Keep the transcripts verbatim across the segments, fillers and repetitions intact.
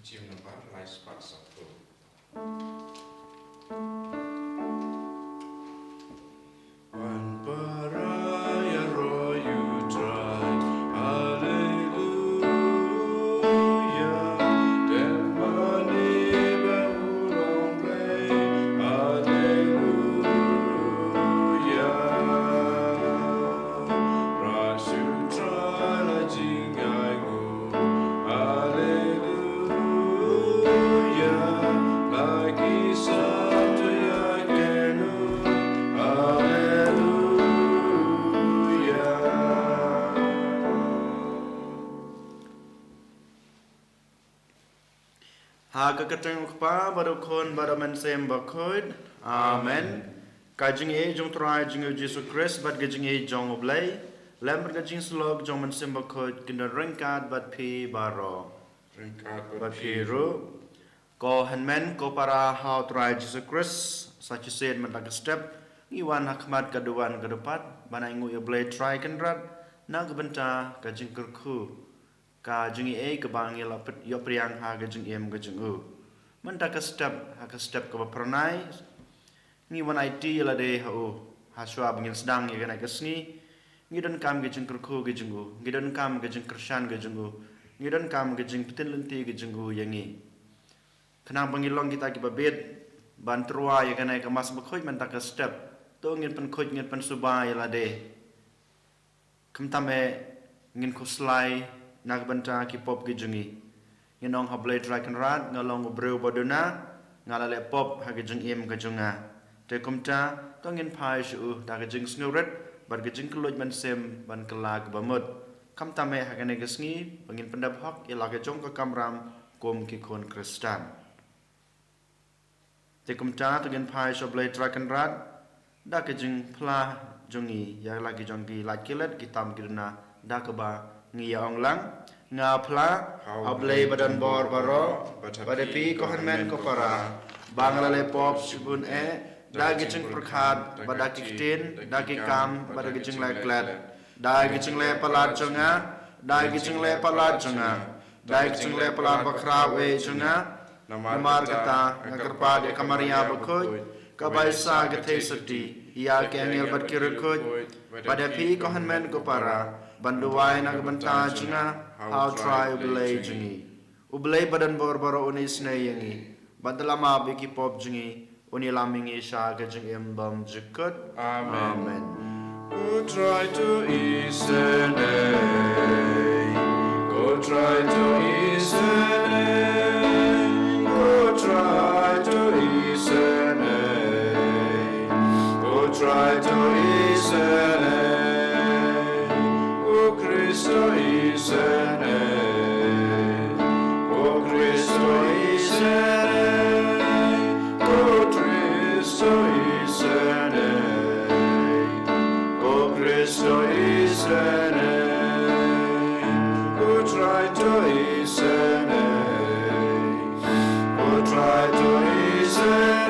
Jingmut nambar lai spah saphew. Wan para ïaroh ïa U Trai, Haleluya. Dem bad ngi ba u long Blei, Haleluya. Rah sha U Trai la jingainguh, Haleluya. La ki sap to ïa kynnoh, Haleluya. Ha ka kyrteng U Kpa bad U Khun bad U Mynsiem Bakhuid. Amen. Ka jingïeit jong U Trai jong ngi U Jisu Khrist bad ka jingïeit jong U Blei, lem bad ka jingïasyllok jong U Mynsiem Bakhuid, kin don ryngkat bad phi baroh. Ryngkat bad phi ruh. Ko hynmen ko para ha U Trai Jisu Khrist, sa shisien mynta ka step ngi wan ha khmat ka duwan ka dupat ban ainguh ïa U Blei Trai Kynrad na ka bynta ka jingkyrkhu, ka jingïeit kaba ngi la peit, ïoh pdiang ha ka jingim ka jong u. Mynta ka step, ha ka step kaba phyrnai, ngi wan aiti ïa lade ha u. Hashwa ba ngin sdang ïa kane ka sngi, ngi donkam ka jingkyrkhu ka jong u, ngi donkam ka jingkyrshan ka jong u, ngi donkam ka jingpyntip lynti ka jong u ïa ngi. Khnang ba ngin long kita kiba bit ban tyrwa ïa kane ka Mass Bakhuid mynta ka step, to ngin pynkhuid, ngin pynsuba ïa lade. Khamtam eh ngin khuslai na ka bynta ki pop ki jong ngi. Ngin ong ha U Blei Trai Kynrad, nga long u briew ba duna, nga la leh pop ha ka jingim ka jong nga. Te kumta, to ngin phai sha u da ka jingsngewrit bad ka jingkylluid mynsiem ban kylla kaba mut. Khamtam eh ha kane ka sngi ba ngin pyndep hok ïa la ka jong ka kamram kum ki khun Khristan. Te kumta to ngin phai sha U Blei Trai Kynrad da ka jingphla jong ngi ïa la ki jong ki lait ki let, ki tam ki duna, da kaba ngi ïa ong lang. Nga phla ha U Blei ba don bor baroh bad ha phi ko hynmen ko para, ba nga la leh pop shibun eh da ki jingpyrkhat bad da ki ktien, da ki kam bad da ki jingleh klet, da ki jingleh palat jong nga, da ki jingleh palat jong nga, da ki jingleh palat bakhraw eh jong nga. Namar kata nga kyrpad ïa ka Maria Bakhuid, ka Baisa ka Theisotti, ïa ki angel bad ki riewkhuid, bad ïa phi ko hynmen ko para, ban duwai na ka bynta jong nga ha U Trai U Blei jong ngi. U Blei ba don bor baroh un isynei ïa ngi bad un ïalam ïa ki pop jong ngi, un ïalam ïa ngi sha ka jingim bymjukut. Amen. Amen. Ko Trai to isynei, ko Trai to isynei, ko Trai to isynei, ko Trai to isynei, ko Khrist to isynei, ko Khrist to isynei, ko Khrist to isynei, ko Khrist to isynei, ko Trai to isynei, ko Trai to isynei,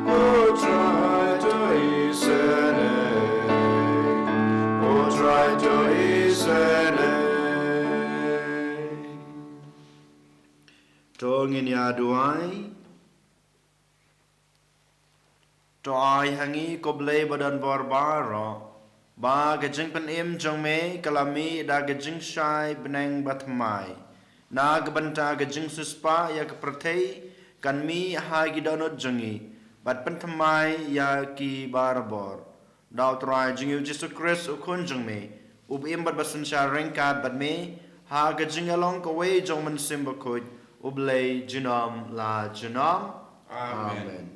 ko Trai to isynei, ko Trai to isynei. To ngin ïa duwai. To ai ha ngi ko Blei ba don bor baroh, ba ka jingpynim jong me ka la mih da ka jingshai bneng bathymmai, na ka bynta ka jingsiewspah ïa ka pyrthei kan mih ha ki dohnud jong ngi, bad pynthymmai ïa ki barabor. Da U Trai jong ngi U Jisu Khrist U Khun jong me, uba im bad ba synshar ryngkat bad me, ha ka jingïalong kawei jong U Mynsiem Bakhuid, U Blei junom la junom. Amen. Amen.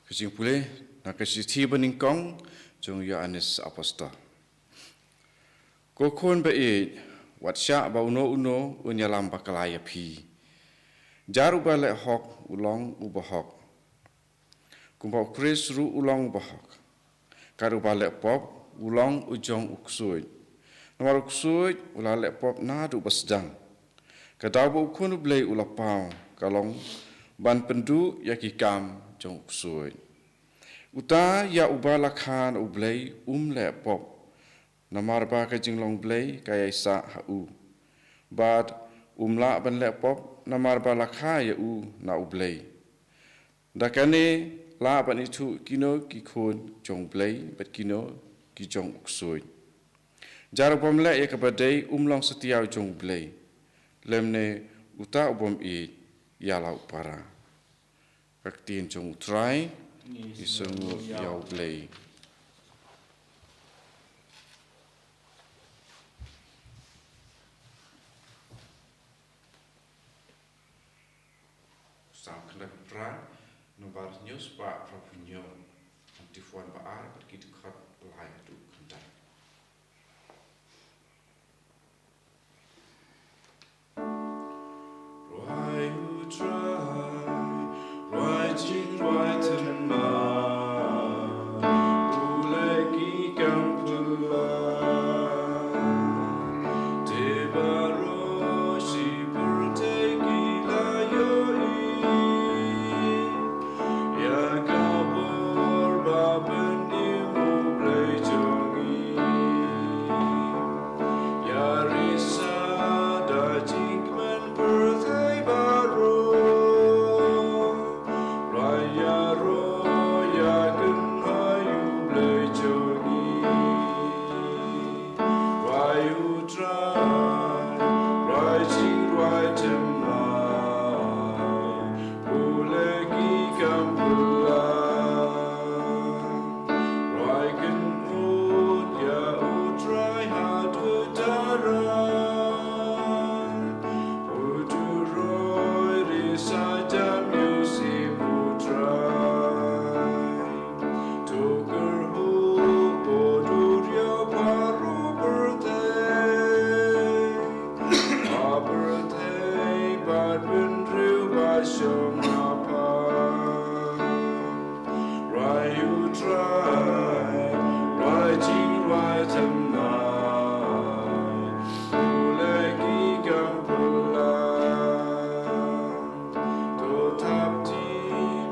Ka jingpule na ka shithi banyngkong jong u Ïoannis Apostol. Ko khun ba ïeit, wat shah ba uno uno un ïalam bakla ïa phi. Jar uba leh hok u long uba hok, kumba U Khrist ruh u long uba hok. Kat uba leh pop u long u jong u ksuid, namar u ksuid u la leh pop naduh ba sdang. Ka daw ba U Khun U Blei u la paw ka long ban pynduh ïa ki kam jong u ksuid. Uta ïa uba la kha na U Blei um leh pop, namar ba ka jinglong Blei ka ïaisah ha u. Bad um lah ban leh pop namar ba la kha ïa u na U Blei. Da kane lah ban ithuh kino ki khun jong U Blei bad kino ki jong u ksuid. Jar u bym leh ïa kaba dei um long satia u jong U Blei, lymne uta u bym ïeit ïa la u para. Ka ktien jong U Trai. Ngi sngewnguh ïa U Blei. Psalm khyndai phra, nombar hynñiew spah phra phew hynñiew, antiphon ba ar bad ki dkhot lai haduh khyndai. Rwai U Trai, rwai jingrwai thymmai, u leh ki kam phylla. Te baroh shi pyrthei ki la ïohi ïa ka bor ba pynim U Blei jong ngi. Ïa risa da jingkmen pyrthei baroh. Rwai ïaroh ïakynhoi U Blei jong ngi. Rwai U Trai, rwai jingrwai thymmai, u leh ki kam phylla. Rwai kynud ïa U Trai haduh tharai. U turoi risa jam ïohsngew U Trai. To kyrhuh ko duriaw baroh pyrthei. Ba pyrthei bad bynriew ba shong hapoh. Rwai U Trai, rwai jingrwai thymmai, u leh ki kam phylla. To thap kti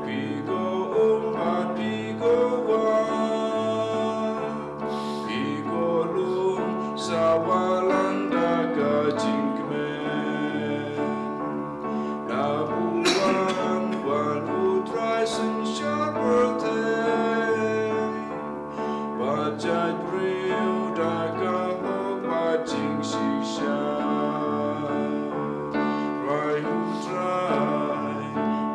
phi ko um bad phi ko wah, phi ko lum sa wallam da ka jingkmen. Naduh wan wan U Trai synshar pyrthei, bad jait briew da ka hok bad jingshisha. Rwai U Trai,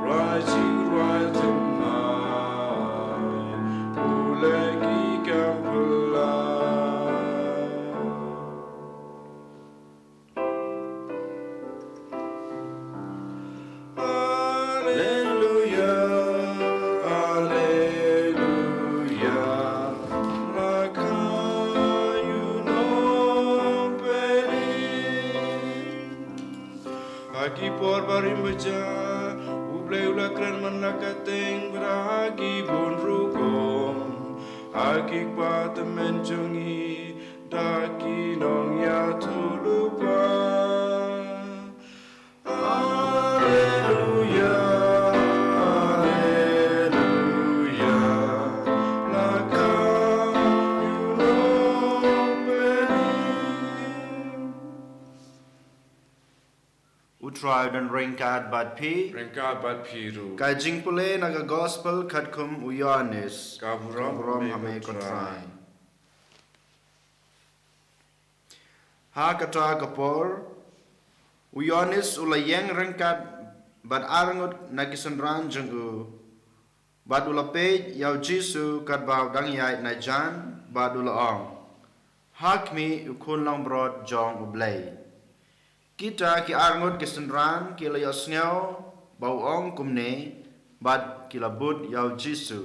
rwai jingrwai thymmai, u leh ki kam phylla. Alleluia, alleluia, la kha ïa u nongpynim. Ha ki por barim baja, U Blei u la kren man la ka teng bad ha ki bun rukom, ha ki kpa tymmen jong ngi, da ki nongïathuhlypa. Alleluia, alleluia, la kha ïa u nongpynim. U Trai u don ryngkat bad phi. Ryngkat bad phi ruh. Ka jingpule na ka Gospel katkum u Ïoannis. Ka burom, ka burom ha me ko Trai. Ha kata ka por, u Ïoannis u la ïeng ryngkat bad arngut na ki synran jong u, bad u la peit ïa u Jisu katba u dang ïaid na jan, bad u la ong, Ha khmih, u Khun Langbrot jong U Blei. Kita ki arngut ki synran ki la ïohsngew ba u ong kumne, bad ki la bud ïa u Jisu.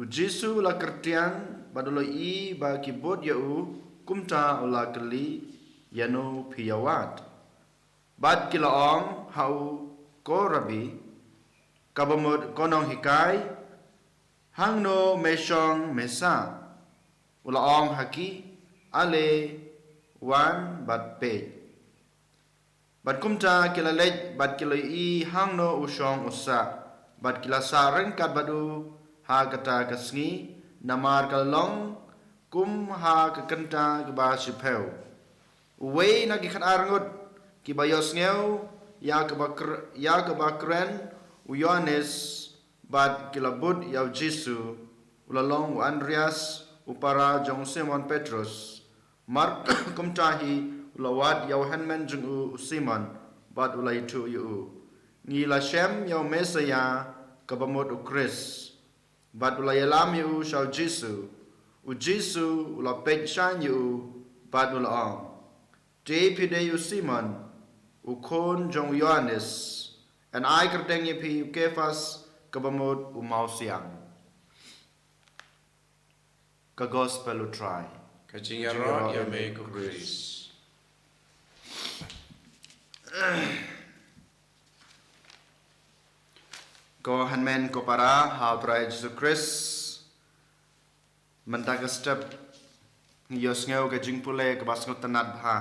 U Jisu u la kyrtiang bad u la ïohi ba ki bud ïa u, kumta u la kylli, Ïano phi ïawad? Bad ki la ong ha u, Ko Rabbi, kaba mut ko Nonghikai, hangno me shong me sah? U la ong ha ki, Ale wan bad peit. Bad kumta ki la leit bad ki la ïohi hangno u shong u sah, bad ki la sah ryngkat bad u ha kata ka sngi, namar ka la long kum ha ka kynta kaba shiphew. Uwei na ki khatar ngut kiba ïohsngew ïa kaba kr-, ïa kaba kren u Ïoannis bad ki la bud ïa u Jisu, u la long u Andreas, u para jong u Simon Petrus. Mar kumta hi u la wad ïa u hynmen jong u, u Simon, bad u la ïathuh ïa u, "Ngi la shem ïa u Messaïah, kaba mut u Khrist." Bad u la ïalam ïa u sha u Jisu. U Jisu u la peit shaiñ ïa u, bad u la ong, "Te phi dei u Simon, u khun jong u Ïoannis. Yn ai kyrteng ïa phi u Kefas, kaba mut u mawsiang." Ka Gospel u Trai. Ka jingïaroh ïa me ko Khrist. Ko hynmen ko para ha u Trai Jisu Khrist. Mynta ka step ngi ïohsngew ka jingpule kaba sngewtynnat bha.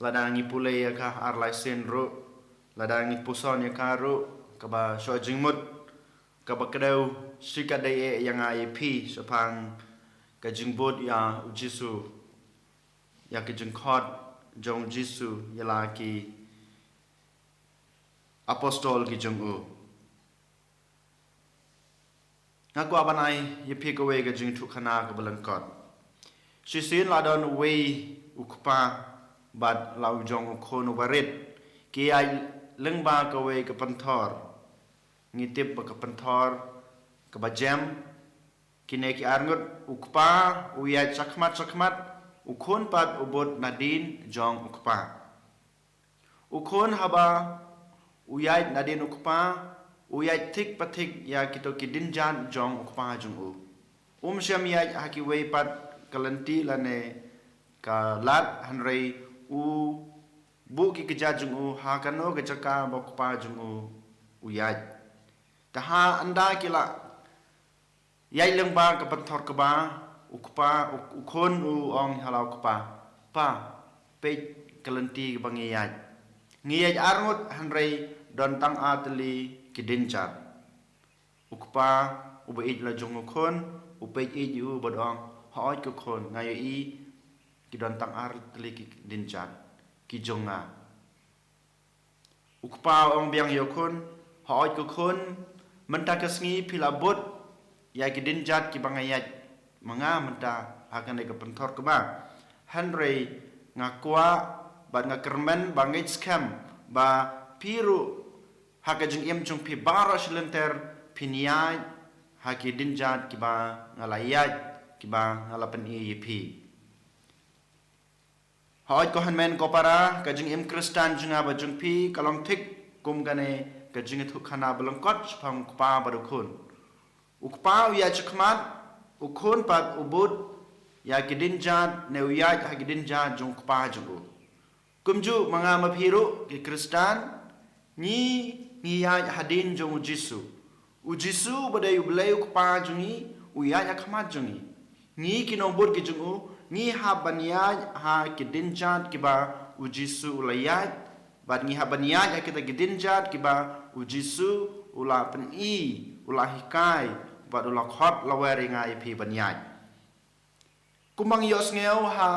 Lada ngi pule ïa ka ar lai sien ruh, lada ngi puson ïa ka ruh, kaba shoh jingmut, kaba kdew shikatdei eh ïa nga ïa phi shaphang ka jingbud ïa u Jisu, ïa ka jingkhot jong u Jisu ïa la ki apostol ki jong u. Nga kwah ban ai ïa phi kawei ka jingïathuhkhana kaba lyngkot. Shisien la don uwei u kpa bad la u jong u khun uba rit, ki ïaid lyngba kawei ka pynthor. Ngi tip ba ka pynthor kaba jem. Kine ki ar ngut, u kpa u ïaid shakhmat shakhmat, u khun pat u bud nadien jong u kpa. U khun haba u ïaid nadien u kpa, u ïaid thik pa thik ïa kito ki dienjat jong u kpa jong u. Um shym ïaid ha kiwei pat ka lynti lane ka lad, hynrei u buh ki kjat jong u ha kano ka jaka ba u kpa jong u u ïaid. Te ha ynda ki la ïaid lyngba ka pynthor kba, u kpa, u, u khun u ong ha la u kpa, "Pa, peit ka lynti kaba ngi ïaid. Ngi ïaid ar ngut hynrei don tang ar tylli ki dienjat." U kpa uba ïeit la jong u khun u peit ïeit ïa u bad ong, "Hooid ko khun, nga ïohi ki don tang ar tylli ki dienjat, ki jong nga." U kpa u ong biang ïa u khun, "Hooid ko khun, mynta ka sngi phi la bud ïa ki dienjat kiba nga ïaid ma nga mynta ha kane ka pynthor kba. Hynrei nga kwah bad nga kyrmen ba ngeit skhem ba phi ruh ha ka jingim jong phi baroh shi lynter phin ïaid ha ki dienjat kiba nga la ïaid, kiba nga la pyni ïa phi." Hooid ko hynmen ko para, ka jingim Khristan jong nga bad jong phi ka long thik kum kane ka jingïathuhkhana ba lyngkot shaphang u kpa bad u khun. U kpa u ïaid shakhmat, u khun pat u bud ïa ki dienjat, ne u ïaid ha ki dienjat jong u kpa jong u. Kumjuh ma nga ma phi ruh ki Khristan, ngi, ngi ïaid hadien jong u Jisu. U Jisu uba dei U Blei u Kpa jong ngi, u ïaid ha khmat jong ngi. Ngi ki nongbud ki jong u, ngi hap ban ïaid ha ki dienjat kiba u Jisu u la ïaid, bad ngi hap ban ïaid ha kita ki dienjat kiba u Jisu u la pyni, u la hikai, bad u la khot lawer ïa nga ïa phi ban ïaid. Kumba ngi ïohsngew ha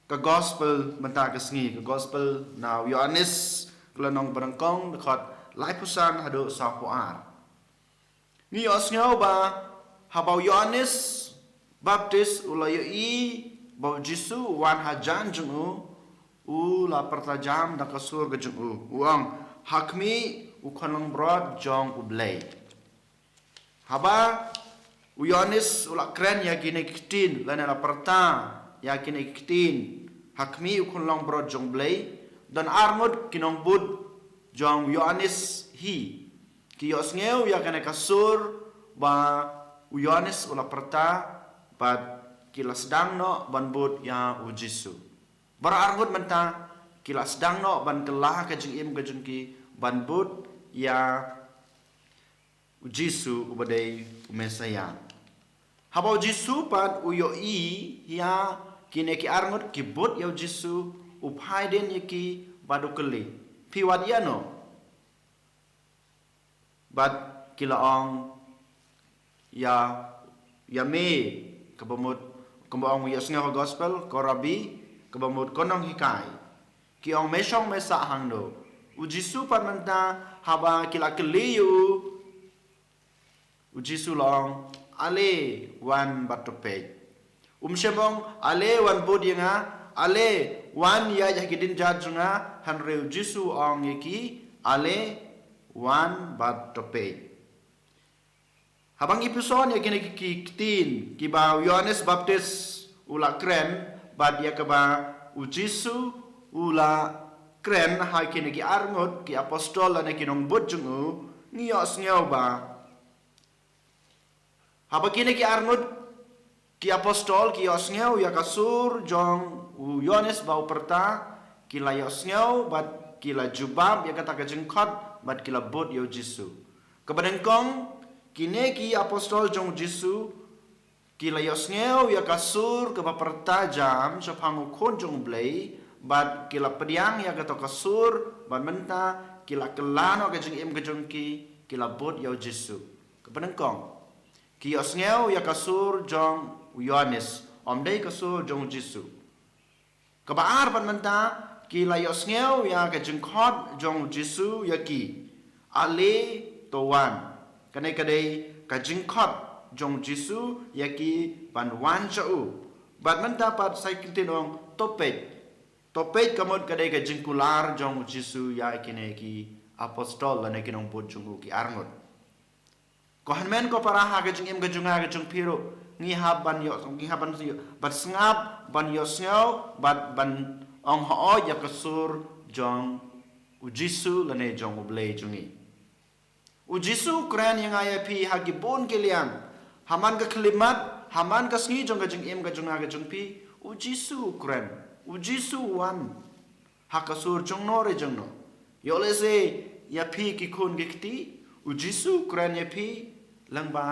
ka gospel mynta ka sngi, ka gospel na u Ïoannis, ka lynnong ba nyngkong, dkhot laiphew san haduh sawphew ar. Ngi ïohsngew ba haba u Ïoannis Baptis u la ïohi ba u Jisu u wan hajan jong u, u la pyrta jam da ka sur ka jong u, u ong, "Ha khmih u Khun Langbrot jong U Blei." Haba u Ïoannis u la kren ïa kine ki ktien, lane la pyrta ïa kine ki ktien, "Ha khmih u Khun Langbrot jong U Blei", don ar ngut ki nongbud jong u Ïoannis hi ki ïohsngew ïa kane ka sur ba u Ïoannis u la pyrta, bad ki la sdang noh ban bud ïa u Jisu. Baroh ar ngut mynta ki la sdang noh ban kylla ka jingim ka jong ki ban bud ïa u Jisu uba dei u Messaïah. Haba u Jisu pat u ïohi ïa kine ki ar ngut ki bud ïa u Jisu, u phai dien ïa ki bad u kylli, Phi wad ïano? Bad ki la ong ïa, ïa me, kaba mut, kumba ong u ïohsngew ha gospel, ko Rabbi, kaba mut ko nonghikai. Ki ong me shong me sah hangno? U Jisu pat mynta haba ki la kylli ïa u, u Jisu la ong, ale wan bad to peit. Um shym ong, ale wan bud ïa nga, ale wan ïaid ha ki dienjat jong nga, hynrei u Jisu u ong ïa ki, ale wan bad to peit. Haba ngi pyrshang ïa kine ki, ki ktien kiba u Ïohannes Baptis u la kren, bad ïa kaba u Jisu u la kren ha kine ki arngut, ki apostol lane ki nongbud jong u, ngi ïohsngew ba haba kine ki arngut, ki apostol, ki ïohsngew ïa ka sur jong u Ïohannes ba u pyrta, ki la ïohsngew bad ki la jubab ïa kata ka jingkhot bad ki la bud ïa u Jisu. Kaba nyngkong, kine ki apostol jong u Jisu ki la ïohsngew ïa ka sur kaba pyrta jam shaphang u Khun jong u Blei, bad ki la pdiang ïa kata ka sur, bad mynta ki la kylla noh ka jingim ka jong ki, ki la bud ïa u Jisu. Kaba nyngkong, ki ïohsngew ïa ka sur jong u Ïohannes, ym dei ka sur jong u Jisu. Kaba ar pat mynta, ki la ïohsngew ïa ka jingkhot jong u Jisu ïa ki, ale to wan. Kane ka dei ka jingkhot jong u Jisu ïa ki ban wan sha u. Bad mynta pat sa ki ktien ong to peit. To peit ka mut ka dei ka jingkular jong u Jisu ïa kine ki apostol lane ki nongbud jong u ki arngut. Ko hynmen ko para, ha ka jingim ka jong nga ka jong phi ruh, ngi hap ban ïoh, ngi hap ban ïoh, ban sngap, ban ïohsngew, ban, ban ong hooid ïa ka sur jong u Jisu lane jong u Blei jong ngi. U Jisu u kren ïa nga ïa phi ha ki bun ki liang. Ha man ka khyllipmat, ha man ka sngi jong ka jingim ka jong nga ka jong phi, u Jisu u kren, u Jisu u wan. Ha ka sur jongno re jongno. Ïoh lehse ïa phi ki khun ki kti, u Jisu u kren ïa phi lyngba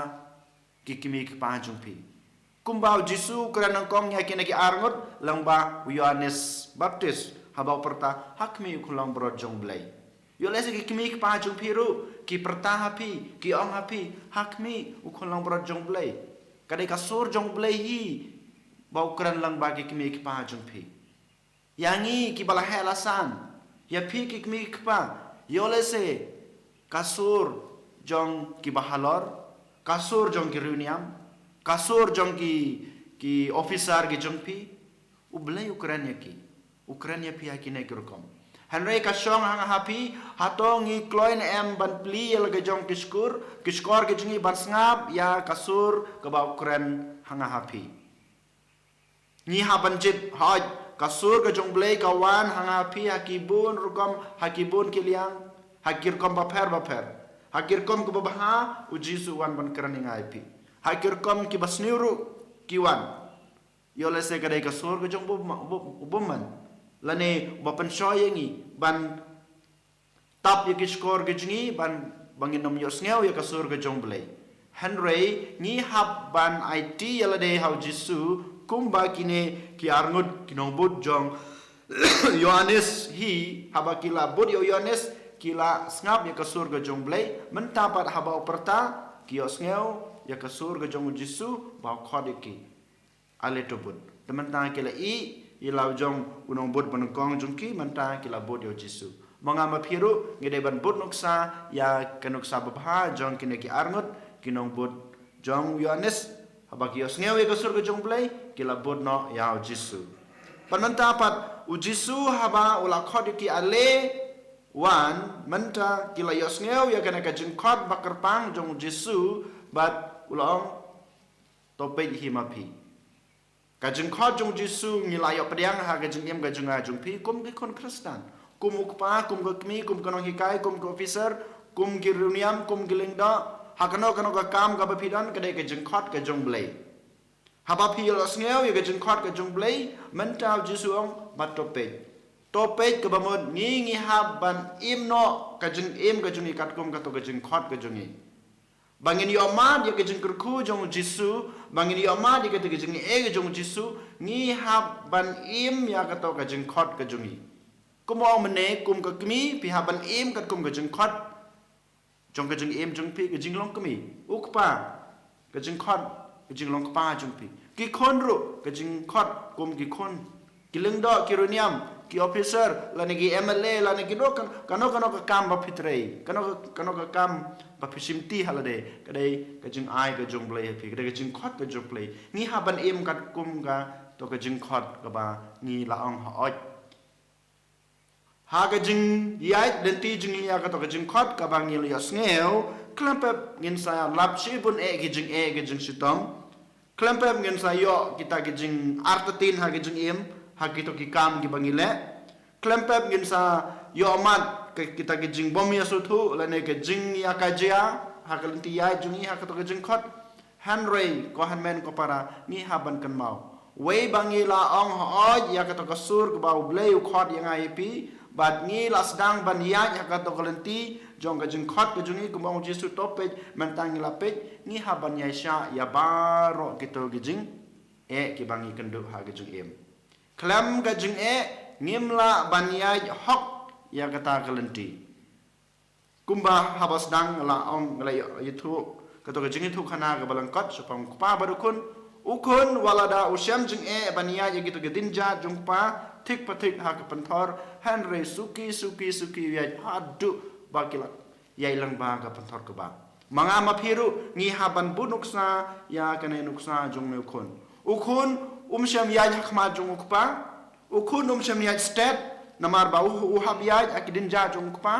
ki kmie ki kpa jong phi. Kumba u Jisu u kren nyngkong ïa kine ki arngut lyngba u Ïohannes Baptis, haba u pyrta, ha khmih u khunlangbrot jong u Blei. Ïoh lehse ki kmie ki kpa jong phi ruh ki pyrta ha phi, ki ong ha phi, ha khmih u khunlangbrot jong u Blei. Ka dei ka sur jong u Blei hi ba u kren lyngba ki kmie ki kpa jong phi. Ïa ngi kiba la heh la san, ïa phi ki kmie ki kpa, ïoh lehse ka sur jong kiba halor, ka sur jong ki riewniam, ka sur jong ki, ki officer ki jong phi, u Blei u kren ïa ki, u kren ïa phi ha kine ki rukom. Hynrei ka shong ha nga ha phi, hato ngi kloi ne em ban plie ïa la ka jong ki shkor, ki shkor ki jong ngi ban sngap ïa ka sur kaba u kren ha nga ha phi. Ngi hap ban jied, hooid, ka sur ka jong u Blei ka wan ha nga ha phi ha ki bun rukom, ha ki bun ki liang, ha ki rukom bapher bapher. Ha ki rukom kiba bha, u Jisu u wan ban kren ïa nga ïa phi. Ha ki rukom kiba sniew ruh ki wan. Ïoh lehse ka dei ka sur ka jong u bym-, u bym-, u bymman. Lane uba pynshoi ïa ngi ban tap ïa ki shkor ki jong ngi ban, ba ngin ym ïohsngew ïa ka sur ka jong u Blei. Hynrei ngi hap ban aiti ïa lade ha u Jisu kumba kine ki arngut ki nongbud jong u Ïohannes hi, haba ki la bud ïa u Ïohannes ki la sngap ïa ka sur ka jong u Blei, mynta pat haba u pyrta ki ïohsngew ïa ka sur ka jong u Jisu ba u khot ïa ki. Ale to bud. Te mynta ki la ïeh ïa la u jong u nongbud ba nyngkong jong ki, mynta ki la bud ïa u Jisu. Ma nga ma phi ruh ngi dei ban bud nuksa ïa ka nuksa babha jong kine ki arngut ki nongbud jong u Ïohannes. Haba ki ïohsngew ïa ka sur ka jong u Blei, ki la bud noh ïa u Jisu. Pat mynta pat u Jisu haba u la khot ïa ki, ale wan, mynta ki la ïohsngew ïa kane ka jingkhot ba kyrpang jong u Jisu, bad u la ong, to peit hi ma phi. Ka jingkhot jong u Jisu ngi la ïoh pdiang ha ka jingim ka jong nga jong phi kum ki khun Khristan. Kum u kpa, kum ka kmie, kum ka nonghikai, kum ka officer, kum ki riewniam, kum ki lyngdoh. Ha kano kano ka kam kaba phi don, ka dei ka jingkhot ka jong u Blei. Haba phi ïohsngew ïa ka jingkhot ka jong u Blei, mynta u Jisu u ong, bad to peit. To peit kaba mut ngi ngi hap ban im noh ka jingim ka jong ngi katkum kato ka jingkhot ka jong ngi. Ba ngin ïoh mad ïa ka jingkyrkhu jong u Jisu, ba ngin ïoh mad ïa kata ka jingaiei ka jong u Jisu, ngi hap ban im ïa kato ka jingkhot ka jong ngi. Kum u ong mynne, kum ka kmie, phi hap ban im katkum ka jingkhot jong ka jingim jong phi, ka jinglong kmie. U kpa, ka jingkhot, ka jinglong kpa jong phi. Ki khun ruh, ka jingkhot kum ki khun. Ki lyngdoh, ki riewniam, ki officer, lane ki M L A, lane ki dok, kano kano ka kam ba phi trei, kano kano ka kam ba phi shimti ha lade, ka dei ka jingai ka jong U Blei ha phi, ka dei ka jingkhot ka jong U Blei. Ngi hap ban im katkum kato ka jingkhot kaba ngi la ong hooid. Ha ka jingïaid lynti jong ngi ïa kato ka jingkhot kaba ngi la ïohsngew, khlem pep ngin sa lap shibun eh ki jingeh ki jingshitom. Khlem pep ngin sa ïoh kita ki jingartatien ha ki jingim, ha kito ki kam kiba ngi leh. Khlem pep ngin sa ïoh mad kita ki jingbym ïasngewthuh lane ki jingïakajia ha ka lynti ïaid jong ngi ha kato ka jingkhot. Hynrei ko hynmen ko para, ngi hap ban kynmaw, wei ba ngi la ong hooid ïa kato ka sur kaba U Blei u khot ïa nga ïa phi, bad ngi la sdang ban ïaid ha kato ka lynti jong ka jingkhot ka jong ngi, kumba ong U Jisu, to peit, mynta ngi la peit, ngi hap ban ïaishah ïa baroh kito ki jingeh kiba ngi kynduh ha ka jingim. Khlem ka jingeh ngim lah ban ïaid hok ïa kata ka lynti. Kumba haba sdang nga la ong, nga la ïa, ïathuh kato ka jingïathuhkhana kaba lyngkot shaphang u kpa bad u khun. U khun wat lada u shem jingeh ban ïaid ïa kito ki dienjat jong u kpa, thik pa thik ha ka pynthor, hynrei suki suki suki u ïaid haduh ba ki la ïaid lyngba ka pynthor kaba. Ma nga ma phi ruh ngi hap ban buh nuksa ïa kane nuksa jong une u khun. U khun um shym ïaid ha khmat jong u kpa. U khun um shym ïaid stet, namar ba u, u hap ïaid ha ki dienjat jong u kpa,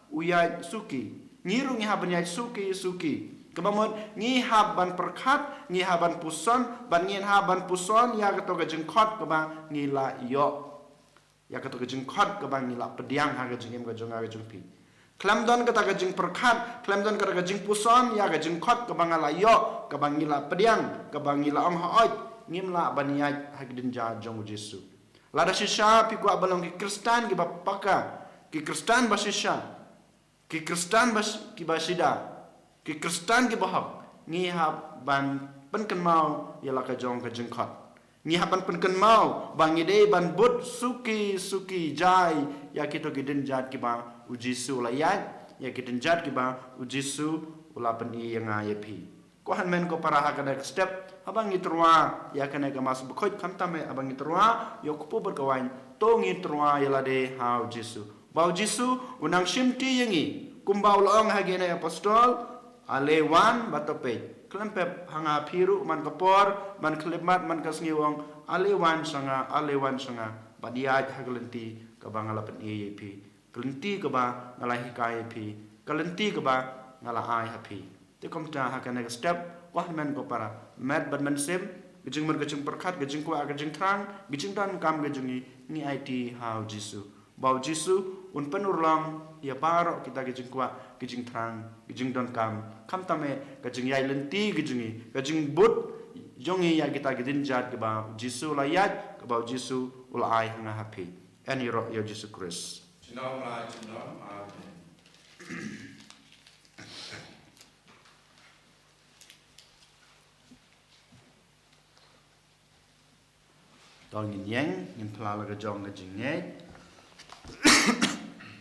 u ïaid suki. Ngi ruh ngi hap ban ïaid suki suki. Kaba mut ngi hap ban pyrkhat, ngi hap ban puson, bad ngi hap ban puson ïa kato ka jingkhot kaba ngi la ïoh. Ïa kato ka jingkhot kaba ngi la pdiang ha ka jingim ka jong nga ka jong phi. Khlem don kata ka jingpyrkhat, khlem don kata ka jingpuson ïa ka jingkhot kaba nga la ïoh, kaba ngi la pdiang, kaba ngi la ong hooid, ngim lah ban ïaid ha ki dienjat jong U Jisu. Lada shisha phi kwah ban long ki Khristan kiba paka, ki Khristan ba shisha, ki Khristan ba sh-, kiba shida, ki Khristan kiba hok, ngi hap ban pynkynmaw ïa la ka jong ka jingkhot. Ngi hap ban pynkynmaw ba ngi dei ban bud suki suki jai ïa kito ki dienjat kiba U Jisu u la ïaid, ïa ki dienjat kiba U Jisu u la pyni ïa nga ïa phi. Ko hynmen ko para, ha kane ka step, haba ngi tyrwa ïa kane ka Mass Bakhuid, khamtam eh haba ngi tyrwa ïa u kpu bad ka waiñ, to ngin tyrwa ïa lade ha U Jisu. Ba U Jisu un nang shimti ïa ngi, kumba u la ong ha kine ki apostol, ale wan bad to peit. Khlem pep ha nga phi ruh man ka por, man ka khyllipmat, man ka sngi, u ong, ale wan sha nga, ale wan sha nga, bad ïaid ha ka lynti kaba nga la pyni ïa phi, ka lynti kaba nga la hikai ïa phi, ka lynti kaba nga la ai ha phi. Te kumta ha kane ka step, ko hynmen ko para, met bad mynsiem, ka jingmut ka jingpyrkhat, ka jingkwah ka jingthrang, ka jingdonkam ka jong ngi, ngi aiti ha U Jisu. Ba U Jisu un pynurlong ïa baroh kita ki jingkwah, ki jingthrang, ki jingdonkam, khamtam eh ka jingïaid lynti ka jong ngi, ka jingbud jong ngi ïa kita ki dienjat kiba U Jisu u la ïaid, kaba U Jisu u la ai ha nga ha phi. Yn ïaroh ïa U Jisu Khrist. Junom la junom. Amen. To ngin ïeng, ngin phla la ka jong ka jingngeit.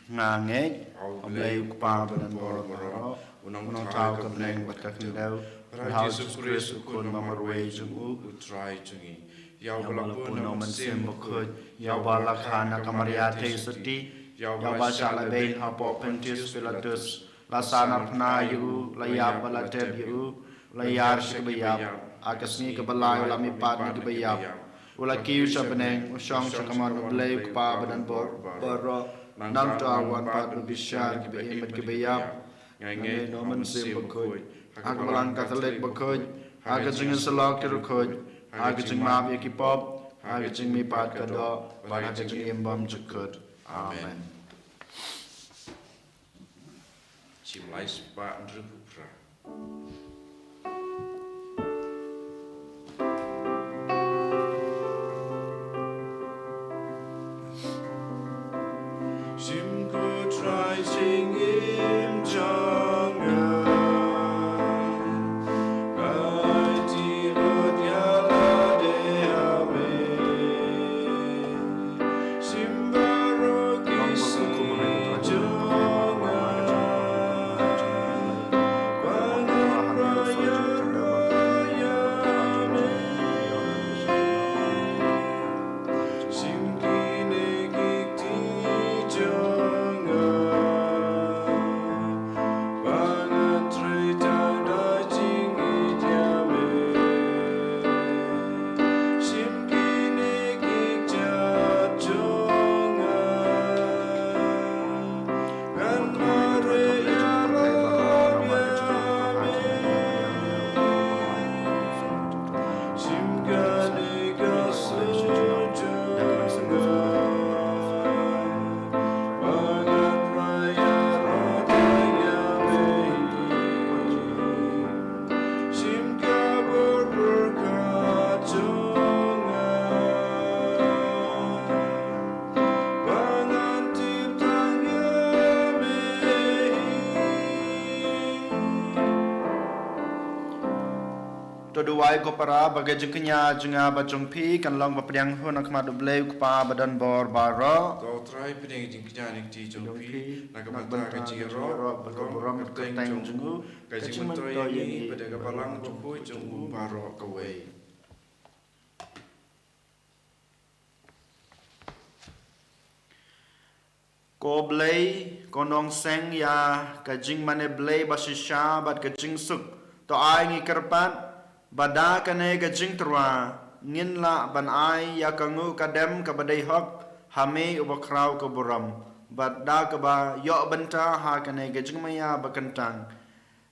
Nga ngeit ha U Blei U Kpa badonbor baroh, U Nongthaw ka bneng bad ka khyndew, bad ha U Jisu Khrist U Khun ba marwei jong U, U Trai jong ngi. Ïa uba la pun na U Mynsiem Bakhuid, ïa uba la kha na ka Maria Theisotti, ïa uba shah lehbeiñ hapoh Pontius Pilatus, la sahnarphna ïa U, la ïap bad la tep ïa U, la ïar sha kiba ïap, ha ka sngi kaba lai U la mihpat na kiba ïap, U la kiew sha bneng, U shong sha ka mon U Blei U Kpa badonbor baroh, nangta U wan pat ban bishar kiba im bad kiba ïap. Nga ngeit na U Mynsiem Bakhuid, ha ka Balang Katholik bakhuid, ha ka jingïasyllok ki riewkhuid, ha ka jingmap ïa ki pop, ha ka jingmihpat ka doh, bad ha ka jingim bymjukut. Amen. Shim lai spah hynriewphew phra. Shim ko Trai jingim jong nga, ka aiti lut ïa lade ha me. Shim baroh ki To duwai ko para ba ka jingkñia jong nga bad jong phi kan long ba pdiang hun ha khmat U Blei U Kpa ba don bor baroh. To Trai, pdiang ka jingkñia na ka kti jong phi, na ka bynta ka jingïaroh bad ka burom ka kyrteng jong u, ka jingmyntoi ïa ngi bad ïa ka balang jong u baroh kawei. Ko Blei, ko nongseng ïa ka jingmane Blei ba shisha bad ka jingsuk, to ai ngi kyrpad ba da kane ka jingtyrwa ngin lah ban ai ïa ka nguh ka dem kaba dei hok ha me uba khraw ka burom, bad da kaba ïoh bynta ha kane ka jingmaïa ba kyntang,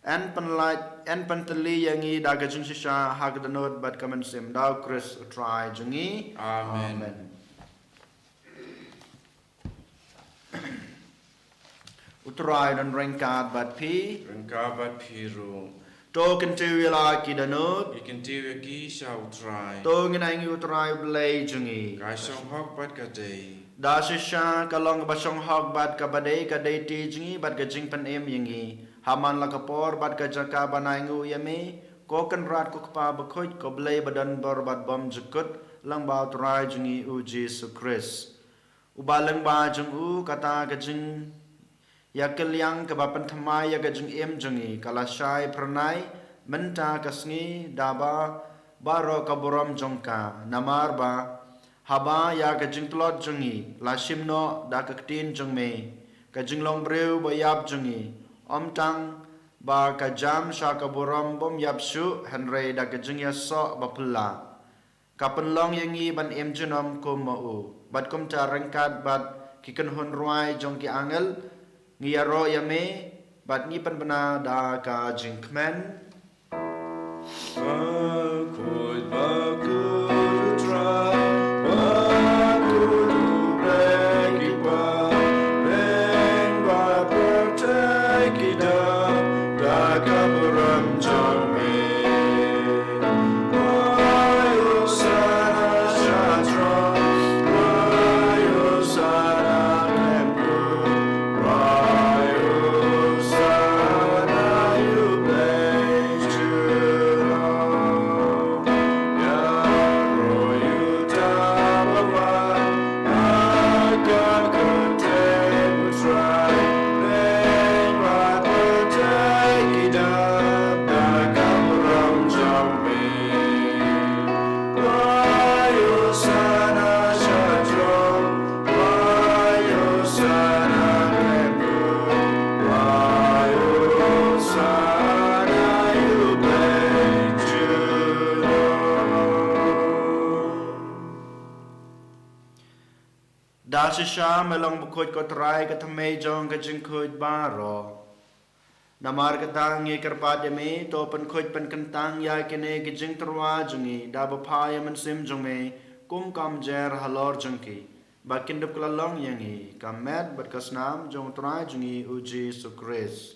yn pynlait, yn pyntylli ïa ngi da ka jingshisha ha ka dohnud bad ka mynsiem, da U Khrist U Trai jong ngi. Amen. Amen. U Trai un ryngkat bad phi. Ryngkat bad phi ruh. To kyntiew ïa la ki dohnud. Ngi kyntiew ïa ki sha U Trai. To ngin ai ngi U Trai U Blei jong ngi. Ka shong hok bad ka dei. Da shisha ka long kaba shong hok bad kaba dei ka dei ti jong ngi bad ka jingpynim ïa ngi ha man la ka por bad ka jaka ban ai nguh ïa me, ko Kynrad ko Kpa bakhuid, ko Blei ba don bor bad bymjukut, lyngba U Trai jong ngi U Jisu Khrist. Uba lyngba jong u kata ka jingïakylliang kaba pynthymmai ïa ka jingim jong ngi ka la shai phyrnai mynta ka sngi da ba baroh ka burom jong ka, namar ba haba ïa ka jingtlot jong ngi la shim noh da ka ktien jong me, ka jinglong briew ba ïap jong ngi, ym tang ba ka jam sha ka burom bym ïap shuh, hynrei da ka jingïasoh ba phylla, ka pynlong ïa ngi ban im junom kum ma u. Bad kumta ryngkat bad ki kynhun rwai jong ki angel, ngi ïaroh ïa me bad ngi pynbna da ka jingkmen. Bakhuid, bakhuid U Trai, bakhuid U Blei ki ba beiñ bad pyrthei ki dap da ka burom jong me. Hooid, Hosana sha throne, hooid, Hosana khlem kut, hooid, Hosana ïa U Blei jong ngi. Ïaroh ïa uta uba wan ha ka kyrteng U Trai, beiñ bad pyrthei ki dap da ka burom jong me. Hooid, Hosana sha throne, hooid, Hosana khlem kut, hooid, Hosana ïa U Blei jong ngi. Da shisha me long bakhuid ko Trai, ka thymmei jong ka jingkhuid baroh. Namar kata ngi kyrpad ïa me, to pynkhuid pynkyntang ïa kine ki jingtyrwa jong ngi da ba pha ïa Mynsiem jong me kum ka umjer halor jong ki, ba kin dup kylla long ïa ngi ka met bad ka snam jong U Trai jong ngi U Jisu Khrist.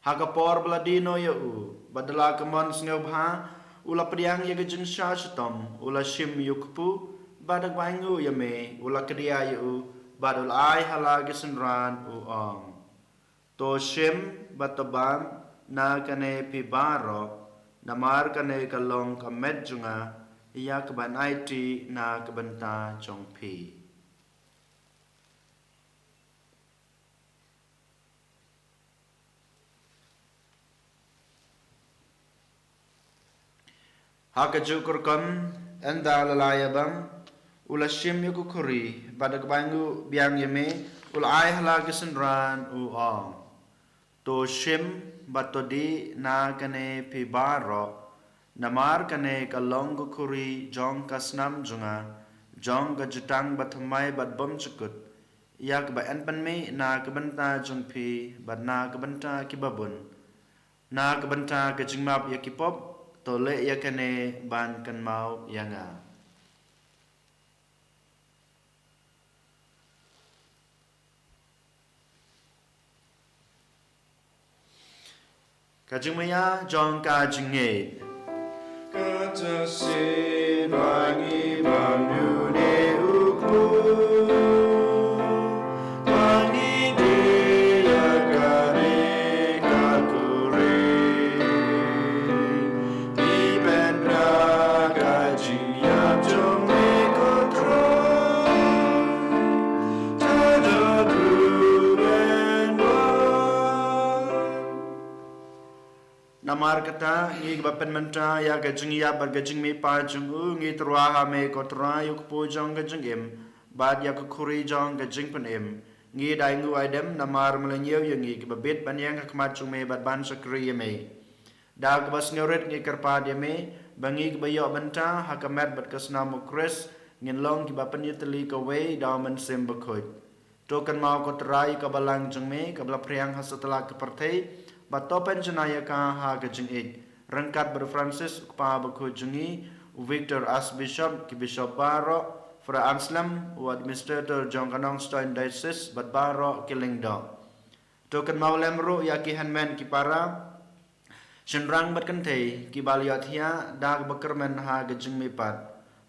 Ha ka por ba la die noh ïa u, bad da la ka mon sngewbha u la pdiang ïa ka jingshah shitom, u la shim ïa u kpu, bad da kaba ainguh ïa me u la kdiah ïa u, bad u la ai ha la ki synran, u ong: To shim bad to bam na kane phi baroh, namar kane ka long ka met jong nga, ïa kaban aiti na ka bynta jong phi. Ha kajuh ka rukom, ynda la la ïabam, u la shim ïa ka khuri, bad da kaba ainguh biang ïa me, u la ai ha la ki synran, u ong: To shim bad to dih na kane phi baroh, namar kane ka long ka khuri jong ka snam jong nga, jong ka jutang bathymmai bad bymjukut, ïa kaba yn pynmih na ka bynta jong phi bad na ka bynta kiba bun, na ka bynta ka jingmap ïa ki pop. To leh ïa kane ban kynmaw ïa nga. Ka jingmaïa jong ka jingngeit. Kata shisien ba ngi bam ïa une u kpu, ba ngi dih ïa kane ka khuri, ngi pyn Namar kata, ngi kiba pynmynta ïa ka jingïap bad ka jingmihpat jong u, ngi tyrwa ha me ko Trai, u kpu jong ka jingim bad ïa ka khuri jong ka jingpynim. Ngi da ainguh aidem namar me la ñiew ïa ngi kiba bit ban ïeng ha khmat jong me bad ban shakri ïa me. Da kaba sngewrit ngi kyrpad ïa me ba ngi kiba ïoh bynta ha ka met bad ka snam u Khrist, ngin long kiba pynïatylli kawei da u Mynsiem Bakhuid. To kynmaw ko Trai ka balang jong me kaba la phriang ha satlak ka pyrthei, bad to pynjanai ïa ka ha ka jingïeit, ryngkat bad u Francis u kpa bakhuid jong ngi, u Victor Archbishop, ki bishop baroh, Fra Anselm u administrator jong ka Nongstoiñ Diocese, bad baroh ki lyngdoh. To kynmaw lem ruh ïa ki hynmen ki para, shynrang bad kynthei kiba la ïohthiah da kaba kyrmen ha ka jingmihpat,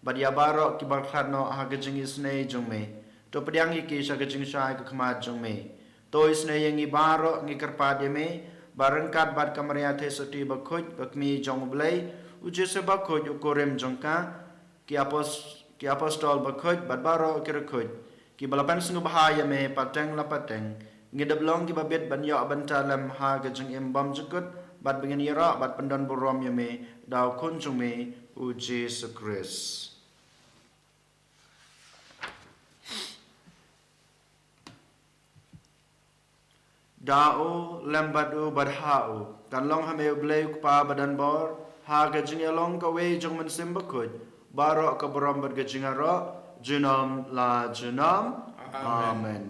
bad ïa baroh kiba khlad noh ha ka jingisynei jong me. To pdiang ïa ki sha ka jingshai ka khmat jong me. To isynei ïa ngi baroh, ngi kyrpad ïa me ba ryngkat bad ka Maria Theisotti Bakhuid, ka Kmie jong u Blei, u Joseph Bakhuid u kurim jong ka, ki apos-, ki apostol bakhuid bad baroh ki riewkhuid kiba la pynsngewbha ïa me pateng la pateng, ngin dep long kiba bit ban ïoh bynta lem ha ka jingim bymjukut, bad ba ngin ïaroh bad pyndonburom ïa me da u Khun jong me, u Jisu Khrist. Da u, lem bad u, bad ha u, kan long ha me u Blei u Kpa badonbor, ha ka jingïalong kawei jong u Mynsiem Bakhuid, baroh ka burom bad ka jingïaroh, junom la junom. Amen. Amen.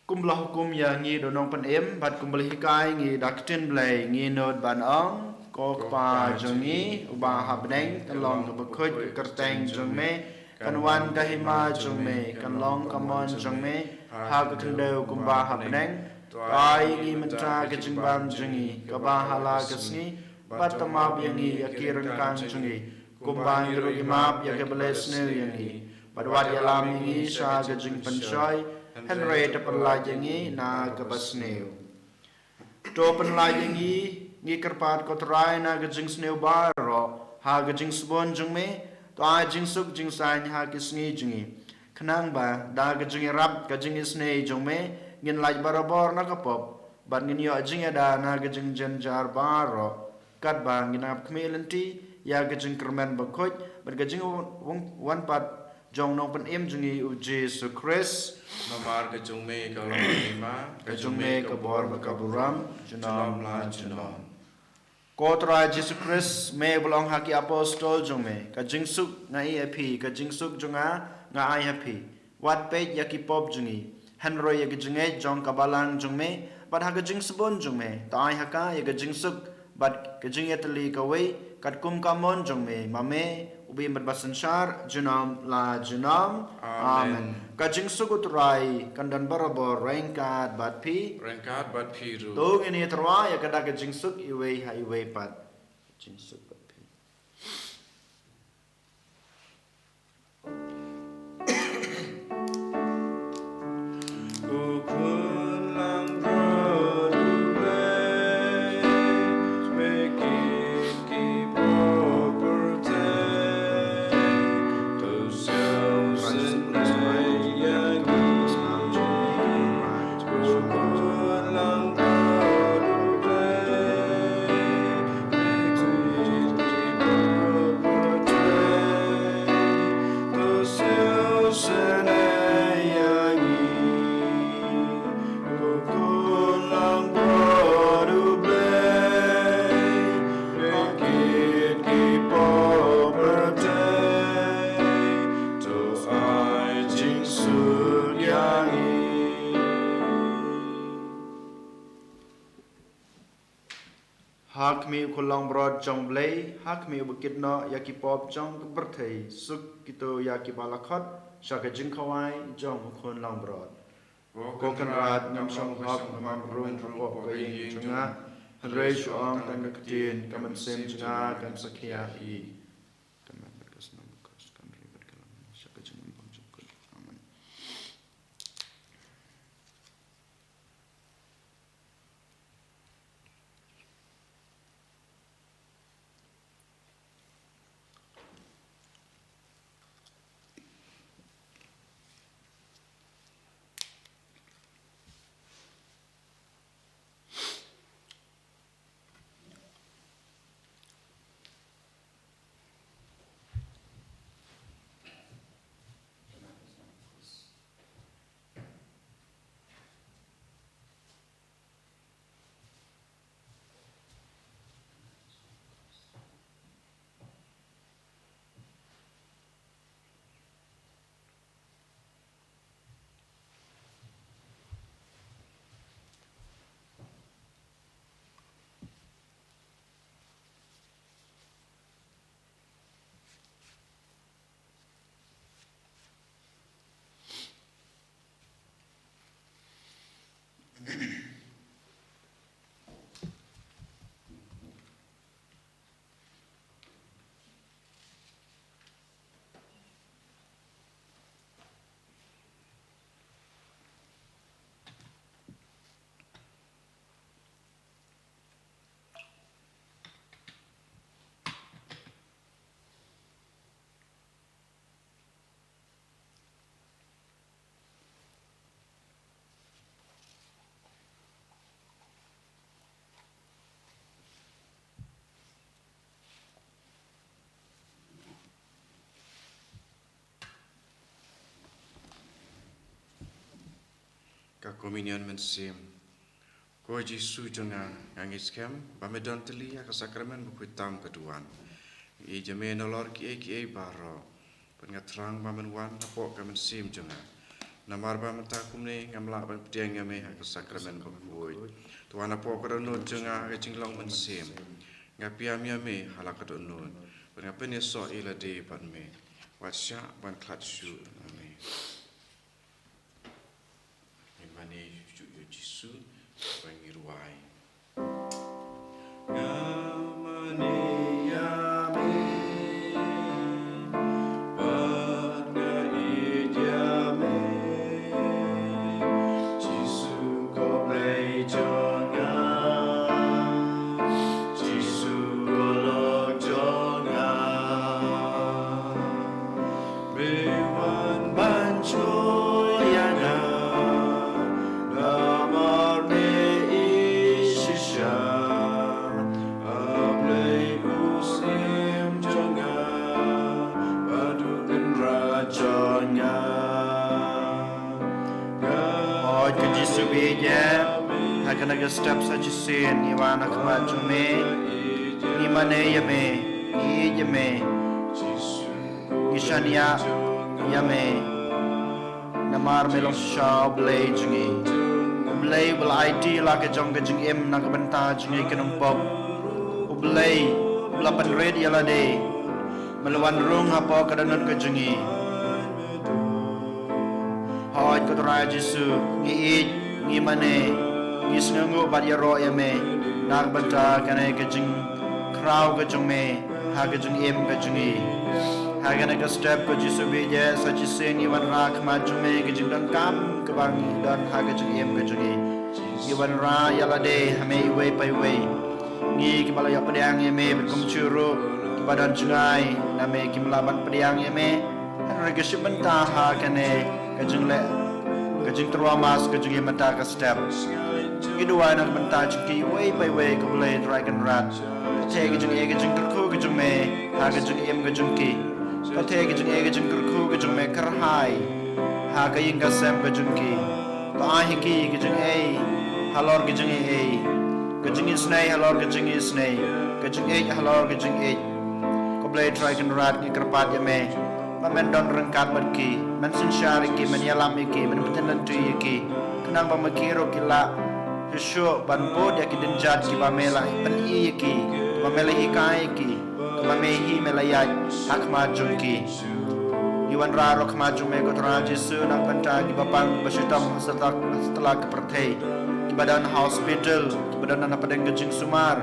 Kumba la hukum ïa ngi da u Nongpynim, bad kumba la hikai ngi da ka ktien Blei, ngi nud ban ong, Ko Kpa jong ngi uba ha bneng, kan long kaba khuid ka kyrteng jong me, kan wan ka hima jong me, kan long ka mon jong me ha ka khyndew kumba ha bneng. To ai ngi mynta ka jingbam jong ngi kaba ha la ka sngi, bad to map ïa ngi ïa ki ryngkang jong ngi, kumba ngi ruh ngi map ïa kiba leh sniew ïa ngi, bad wat ïalam ïa ngi sha ka jingpynshoi, hynrei to pynlait ïa ngi na kaba sniew. To pynlait ïa ngi, ngi kyrpad ko Trai, na ka jingsniew baroh ha ka jingsbun jong me, to ai jingsuk jingsaiñ ha ki sngi jong ngi, khnang ba da ka jingïarap ka jingisynei jong me, ngin lait barabor na ka pop, bad ngin ïoh jingïada na ka jingjynjar baroh, katba ngin ap khmih lynti ïa ka jingkyrmen bakhuid bad ka jingwan, wan pat jong u Nongpynim jong ngi u Jisu Khrist. Namar ka jong me ka long ka hima, ka jong me ka bor bad ka burom, junom la junom. Ko Trai Jisu Khrist, me ba la ong ha ki apostol jong me, ka jingsuk nga ai ha phi, ka jingsuk jong nga nga ai ha phi. Wat peit ïa ki pop jong ngi, hynrei ïa ka jingngeit jong ka balang jong me, bad ha ka jingsbun jong me, to ai ha ka ïa ka jingsuk bad ka jingïatylli kawei, katkum ka mon jong me, ma me, u ba im bad ba synshar junom la junom. Amen. Amen. Ka jingsuk u Trai kan don barabor ryngkat bad phi. Ryngkat bad phi ruh. To ngin ïatyrwa ïa ka da ka jingsuk iwei ha iwei pat. Jingsuk bad phi. Ha khmih u khun langbrot jong u Blei, ha khmih u ba kit noh ïa ki pop jong ka pyrthei, suk kito ïa kiba la khot sha ka jingkhawai jong u khun langbrot. Ko Kynrad, ngam shong hok, ngam rum ha pop ka ïing jong nga, hynrei shu ong tang ka ktien, ka mynsiem jong nga kan sa khia hi. Ka met bad ka snam u Khrist kan ri bad ka lam sha ka jingim bymjukut. Amen. Ka Communion Mynsiem. Ko Jisu jong nga, nga ngeit skhem ba me don tylli ha ka sakramen bakhuid tam ka duwan. Ngi ïeit ïa me nalor kiei kiei baroh. Bad nga thrang ba men wan hapoh ka mynsiem jong nga. Namar ba mynta kumne ngam lah ban pdiang ïa me ha ka sakramen bakhuid. To wan hapoh ka dohnud jong nga ha ka jinglong mynsiem. Nga pdiang ïa me ha la ka dohnud. Bad nga pynïasoh ïa lade bad me. Wat shah ban khlad shuh na me. Ngin mane shuh ïa u Jisu, ba ngi rwai. Nga mane ïa me, bad nga ïeit ïa me. Jisu ko Blei jong nga, Jisu ko Lord jong nga. Me wan ban sngewthuh ïa nga, namar me ïeit shisha. A Blei u Syiem jong nga, bad u Kynrad jong nga. Hooid ko Jisu ba ïeit, ha kane ka step sa shisien ngi wan ha khmat jong me. Ngi mane ïa me, ngi ïeit ïa me. Ngi shaniah ïa me. Namar me long shisha U Blei jong ngi. U Blei uba la aiti la ka jong ka jingim na ka bynta jong ngi ki nongpop. U Blei uba la pynrit ïa lade. Me la wan rung hapoh ka dohnud ka jong ngi. Hooid ko Trai Jisu, ngi ïeit, ngi mane, ngi sngewnguh bad ïaroh ïa me na ka bynta kane ka jingkhraw ka jong me ha ka jingim ka jong ngi. Ha kane ka step ko Jisu ba ïeit, sa shisien ngi wanrah ha khmat jong me ka jingdonkam kaba ngi don ha ka jingim ka jong ngi. Ngi wanrah ïa lade ha me iwei pa iwei. Ngi kiba la ïoh pdiang ïa me bad kumjuh ruh kiba don jngai na me kim lah ban pdiang ïa me. Hynrei ka shim bynta ha kane ka jingleh ka jingtyrwa mass ka jong ngi mynta ka step. Ngi duwai na ka bynta jong ki iwei pa iwei ko Blei Trai Kynrad. Ka theh ka jong ngi ka jingkyrkhu ka jong me ha ka jingim ka jong ki. Ka theh ka jong ngi ka jingkyrkhu ka jong me kyrhai ha ka ïing ka sem ka jong ki. To ai ha ki ka jingaiei halor ka jingaiei, ka jingisynei halor ka jingisynei, ka jingïeit halor ka jingïeit. Ko Blei Trai Kynrad ngi kyrpad ïa me ba men don ryngkat bad ki, men synshar ïa ki, men ïalam ïa ki, men pynthymmai ïa ki. Khnang ba ma ki ruh ki lah shuh shuh ban bud ïa ki dynjat kiba me la pyni ïa ki, kiba me la hikai ïa ki, kiba me hi me la ïaid ha khmat jong ki. Ngi wanrah ruh ha khmat jong me ko Trai Jisu na ka bynta kiba pang ba shitom ha satlak ha satlak ka pyrthei, kiba don ha hospital, kiba don hapdeng ka jingsumar,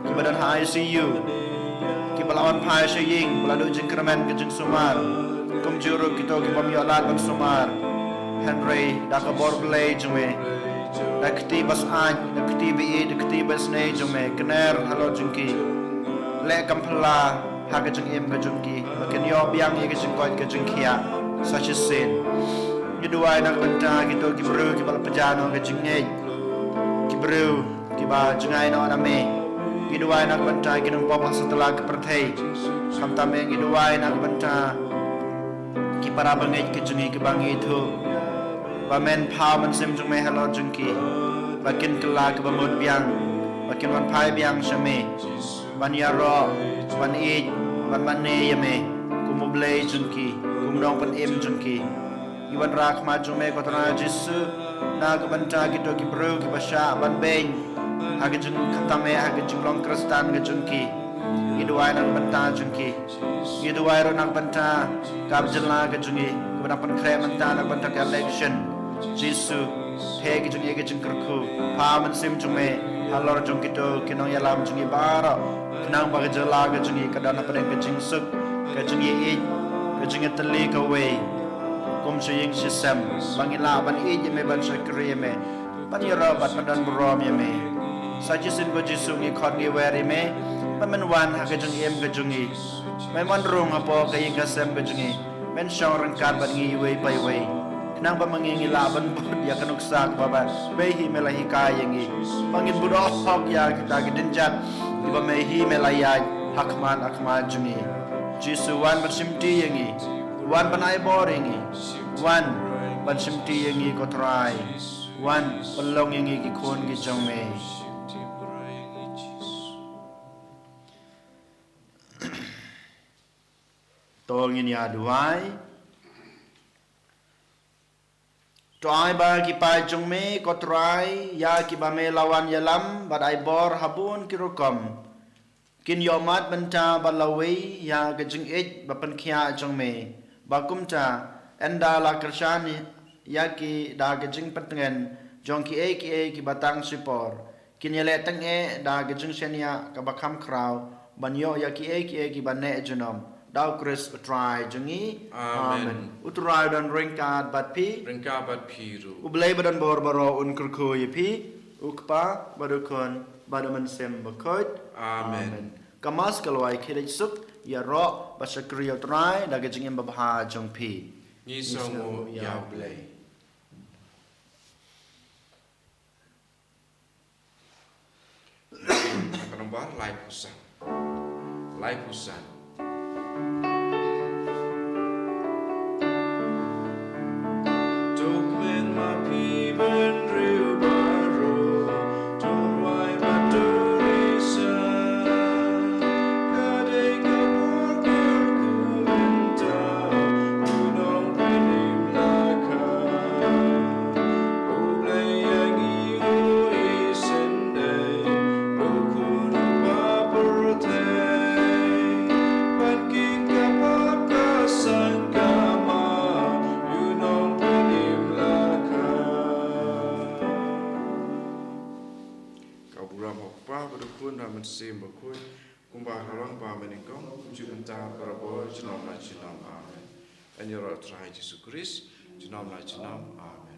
kiba don ha I C U, kiba la wan phai sha ïing ba la duh jingkyrmen ka jingsumar. Kumjuh ruh kito ki bym ïoh lad ban sumar. Hynrei da ka bor Blei jong me, da ka kti ba syaid, da ka kti ba ïeit, da ka kti ba isynei jong me, kner halor jong ki. Leh kam phylla ha ka jingim ka jong ki ba kin ïoh biang ïa ka jingkoit ka jingkhiah sa shisien. Ngi duwai na ka bynta kito ki briew kiba la pynjah noh ka jingngeit, ki briew kiba jngai noh na me. Ngi duwai na ka bynta ki nongpop ha satlak ka pyrthei. Khamtam eh ngi duwai na ka bynta ki para bangeit ki jong ngi kiba ngi ïathuh ba men phaw mynsiem jong me halor jong ki, ba kin kylla kaba mut biang, ba kin wan phai biang sha me, ban ïaroh, ban ïeit, ban mane ïa me kum U Blei jong ki, kum u nongpynim jong ki. Ngi wanrah ha khmat jong me ko Trai Jisu na ka bynta kito ki briew kiba shah ban beiñ ha ka jing khamtam eh ha ka jinglong Khristan ka jong ki. Ngi duwai na ka bynta jong ki. Ngi duwai ruh na ka bynta ka jylla ka jong ngi kaba dang pynkhreh mynta na ka bynta ka election. Jisu, theh ka jong ngi ka jingkyrkhu, phaw mynsiem jong me halor jong kito ki nongïalam jong ngi baroh, khnang ba ka jylla ka jong ngi ka don hapdeng ka jingsuk, ka jingïeit, ka jingïatylli kawei kum sha ïing sha sem, ba ngin lah ban ïeit ïa me, ban shakri ïa me, ban ïaroh bad ban don burom ïa me. Sa shisien ko Jisu ngi khot ngi wer ïa me ba men wan ha ka jingim ka jong ngi. Men wan rung hapoh ka ïing ka sem ka jong ngi. Men shong ryngkat bad ngi iwei pa iwei, khnang ba ma ngi ngi lah ban bud ïa ka nuksa kaba me hi me la hikai ïa ngi, ba ngin bud hok ïa kita ki dynjat kiba me hi me la ïaid ha khmat ha khmat jong ngi. Jisu, wan ban shimti ïa ngi, wan ban ai bor ïa ngi, wan ban shimti ïa ngi ko Trai. Wan, pynlong ïa ngi ki khun ki jong me. To ngin ïa duwai. To ai ba ki paid jong me, ko Trai, ïa kiba me la wan ïalam bad ai bor ha bun ki rukom, kin ïohmad bynta bad lawei ïa ka jingïeit ba pynkhiah jong me. Ba kumta, ynda la kyrshan ïa ki da ka jingpyntngen jong kiei kiei kiba tang shipor, kin ïaleh tyngeh da ka jingshaniah kaba kham khraw ban ïoh ïa kiei kiei kiba neh junom. Da U Khrist U Trai jong ngi. Amen. Amen. U Trai u don ryngkat bad phi. Ryngkat bad phi ruh. U Blei ba don bor baroh un kyrkhu ïa phi, U Kpa bad U Khun bad U Mynsiem Bakhuid. Amen. Amen. Ka Mass ka la wai khie leit suk, ïaroh bad shakri ïa U Trai da ka jingim babha jong phi. Ngi sngewnguh ïa U Blei. Ka nombar laiphew san. Laiphew san. To kmen ma phi bynriew baroh, to rwai bad to risa. Ka dei ka por kyrkhu mynta, u nongpynim la kha. U Blei ïa ngi u isynei, u khun u ba pyrthei. Ban king ka pap ka san ka ma, u nongpynim la kha. Ka burom ha u Kpa bad u Khun bad u Mynsiem Bakhuid, kumba ka long ba mynnyngkong, kumjuh mynta, barabor, junom la junom. Amen. Yn ïaroh Trai Jisu Khrist, junom la junom. Amen.